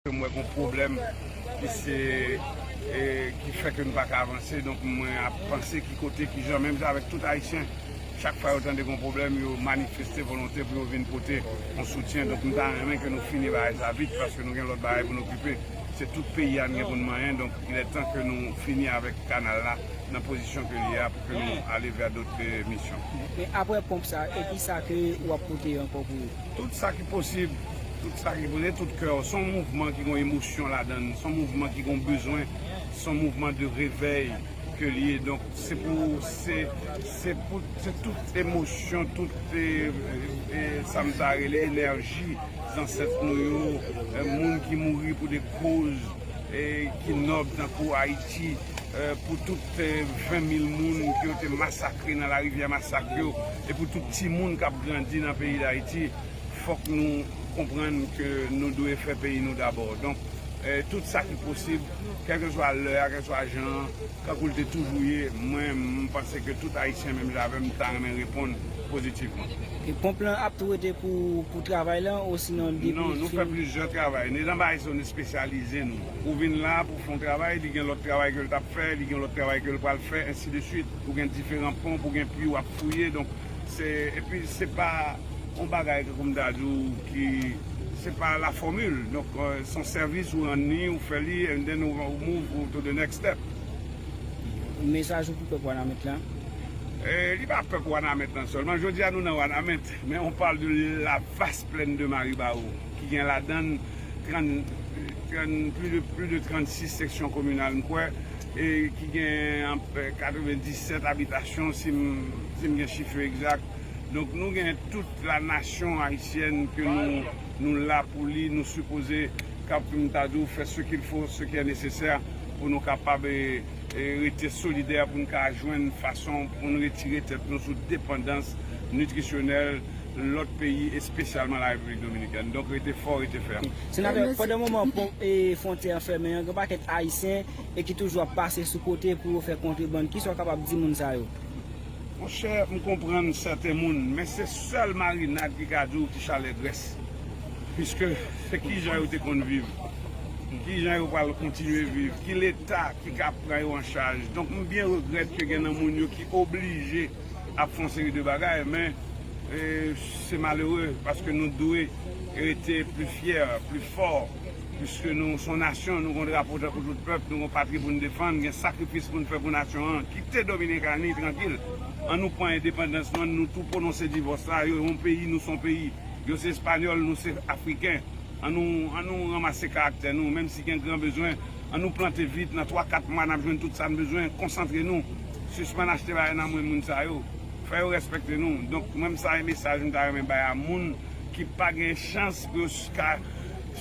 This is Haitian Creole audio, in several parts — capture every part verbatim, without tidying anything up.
Ke m wè gon pwoblèm ki se, e, ki fè ke nou pa ka avanse. Donk, mwen ap panse ki kote, ki jan, menm jan avèk tout Ayisyen, chak fwa yo tande gon pwoblèm, yo manifeste volonte pou yo vin pote yon soutyen. Donk, m ta renmen ke nou fini bagay sa vit, paske nou gen lòt bagay pou n okipe. Se tout peyi a n gen pou n manyen. Donk, il est temps ke nou fini avèk kanal la nan pozisyon ke li ye a pou ke nou ale vè dòt, e, misyon. Men apre ponp sa, e kisa ke w ap pote ankò pou yo? Tout sa ki posib, tout sa ki posib, tout kè w. Se yon mouvman ki gon emosyon ladan l, se yon mouvman ki gon bezwen, se yon mouvman de revèy ke l ye. Donk, se pou, se, se pou, se tout emosyon, tout, e, e, sa m ta rele enèji zansèt nou yo, e, moun ki mouri pou de koz, e, ki nòb tankou Ayiti, e, pou tout, e, ven mil moun ke yo te masakre nan larivyè Masak yo, e pou tout timoun k ap grandi nan peyi Dayiti, fòk nou konprann ke nou dwe fè peyi nou dabò. Donk, e, tout sa ki posib, kèlkeswa lè a, kèlkeswa jan an, kankou l te toujou ye, mwen, m panse ke tout Ayisyen, menm jan avè m, ta renmen reponn pozitivman. E ponp lan ap tou rete pou, pou travay lan, osinon depi... Non, nou fè plizyè travay. Nedan bagay sa, nou espesyalize nou. Ou vin la pou fè yon travay, li gen lòt travay ke l t ap fè, li gen lòt travay ke l pral fè, ensi de swit. Ou gen diferan ponp, ou gen pwi w ap fouye. Donk, se, epi se pa yon bagay ke, kòm m ta di w, ki, se pa la fòmil. Donk, e, se yon sèvis ou rann li, ou fè li, and then ou, ou move to the next step. Mesaj ou pou pèp Wanament lan? E, li pa pèp Wanament lan sèlman. Jodi a, nou nan Wanament, men on parle de la vaste plaine de Maribao, ki gen ladan l trant, trant, plis de, plis de trannsis seksyon kominal, m kwè, e ki gen, e, katrevendisèt abitasyon, si m, si m gen chif yo egzak. Donk, nou gen tout la nasyon ayisyèn ke nou, nou la pou li, nou sipoze kap, m ta di w, fè ce qu'il faut, ce qui est nécessaire pou nou kapab, e, e, rete solidè, pou n ka jwenn fason pou n retire tèt nou sou depandans nitrisyonèl lòt peyi, espesyalman la Repiblik Dominikèn. Donk, rete fò, rete fèm. Senatè, pandan moman pon-, e, fwontyè an fèmen an, gen pakèt Ayisyen e ki toujou ap pase sou kote pou yo fè kontrebann. Kisa w kapab di moun sa yo? Monchè, m konprann sèten moun, men se sèl marinad ki ka di w ki chalè grès. Piske se kijan yo te konn viv, kijan yo pral kontinye viv, ki leta ki ka pran yo an chaj. Donk, m byen regrèt ke gen nan moun yo ki oblije ap fè yon seri de bagay, men, e, se malere, paske nou dwe rete pli fyè, pli fò, piske nou se yon nasyon, nou gon drapo tankou tout pèp, nou gon patri pou n defann, gen sakrifis pou n fè pou nasyon an. Kite Dominikani trankil. An nou pran endepandans nou, an nou tou pwononse divòs la, yo yon peyi, nou se yon peyi. Yo se espanyòl, nou se afriken. An nou, an nou ranmase karaktè nou, menm si gen gran bezwen, an nou plante vit, nan twa, kat mwa n ap jwenn tout sa n bezwen, konsantre nou, sispann achte bagay nan men moun sa yo, fè yo respekte nou. Donk, mwen, sa e mesaj m ta renmen bay a moun ki pa gen chans pou yo s-, ka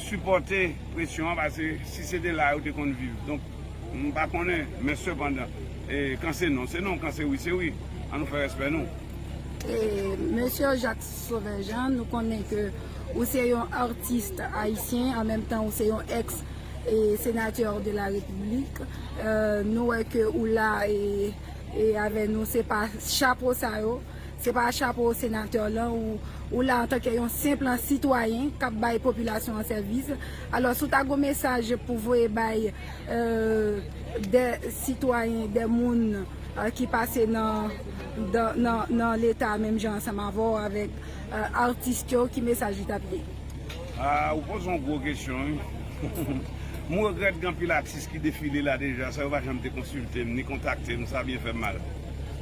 sipòte presyon an, paske si se te la yo te konn viv. Donk, m pa konnen, men sepandan, e, kan se non, se non, kan se wi, se wi. An nou fè respè nou. E, Mesye Jacques Sauveur Jean, nou konnen ke ou se yon atis ayisyen, an menm tan ou se yon ex, e, sénateur de la République. E, nou wè ke ou la, e, e avè nou, se pa chapo sa yo, se pa chapo senatè lan, ou, ou la antanke yon senp sitwayen k ap bay popilasyon an sèvis. Alò, si w ta gon mesaj pou voye bay, e, de sitwayen, de moun, e, ki pase nan, nan, nan, nan Leta menm jan ansanm avè w, avèk, e, atis yo, ki mesaj li t ap ye? A, ou poze yon gwo kesyon, wi. M regrèt gen anpil atis ki defile la deja, san yo pa janm te konsilte m, ni kontakte m, sa byen fè m mal.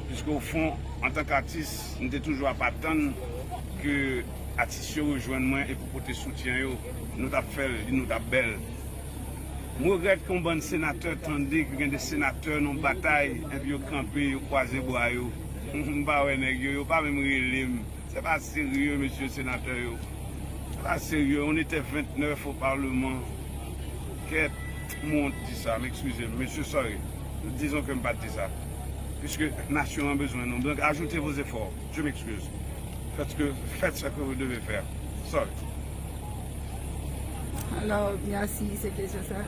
Piske, ofon, antanke atis, m te toujou ap atann ke atis yo rejwenn mwen e pou pote soutyen yo, nou t ap fè l, nou t ap bèl. M regrèt ke yon bann senatè tande ke gen de senatè nan yon batay, epi yo kanpe, yo kwaze bra yo. M pa wè nèg yo, yo pa menm rele m. Se pa serye, mesye senatè yo. Se pa serye. On était vingt-neuf au Parlement. Kèt, m wont di sa, m ekskize m. Mesye, sorry. Dizon ke m pa t di sa. Piske nasyon an bezwen nou. Donk, ajoutez vos efforts. Je m'excuse. Faites que, faites ce que vous devez faire. Sorry. Alò, mèsi, se kesyon sa.